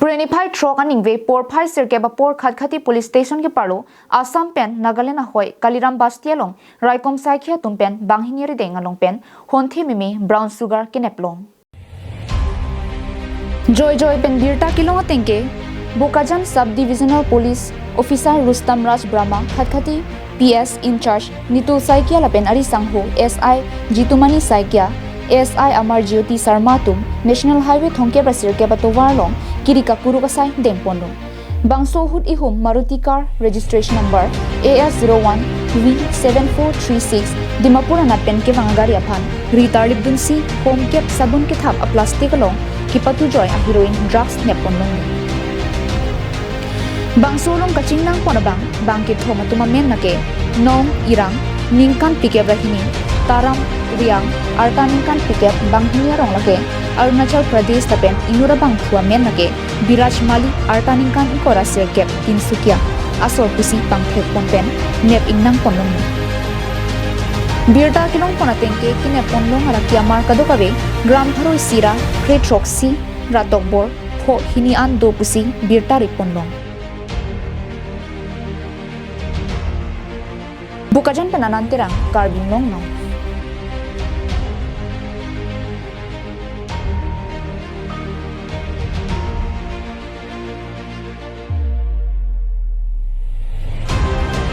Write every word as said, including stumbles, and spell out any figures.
Preniphaithrok aningve porphai sirkep apor Khatkhati Police Station keparlo Assam pen Nagaland ahoi Kaliram Basti along raikom saikia atum pen banghini arideng along pen honthe meme brown sugar kenep long. Joijoi pen birta kelong atengke Bokajan Sub Divisional Police Officer Rustam Raj Brahma, Khatkhati P S in charge Nitul Saikia lapen ari sangho S I Jitumani Saikia, S I Amar Jyoti Sarma atum National Highway thomkep ra sirkep atovar along kiri kakuruk asai dengponlo. Bangso ahut ihum Maruti car registration number A S zero one V seven four three six Dimapur anat pen kevang agari aphan ri tarlipdunsi homkep sabun kethap aplastic along kipatujoi aheroin drugs nepponlong. Bangso along kachingnangpon abang bang kethom atum amen lake Nong Irang ningkan phlikep ra hini, Taram Riang arta ningkan phlikep, banghini arong lake Arunachal Pradesh lapen inut abangphu amen lake Biraj Mali arta ningkan ingkoi ra sirkep, Tinsukia asor pusi pangthekpon pen nep ingnangponlong. Birta kelongpon atengke kenepponlong arak kiamar kadokave gram pharo isi ra kre throksi ra tokbor pho hini an do pusi birta riponlong. Bokajan pen Anand Terang, Karbi Anglong Now.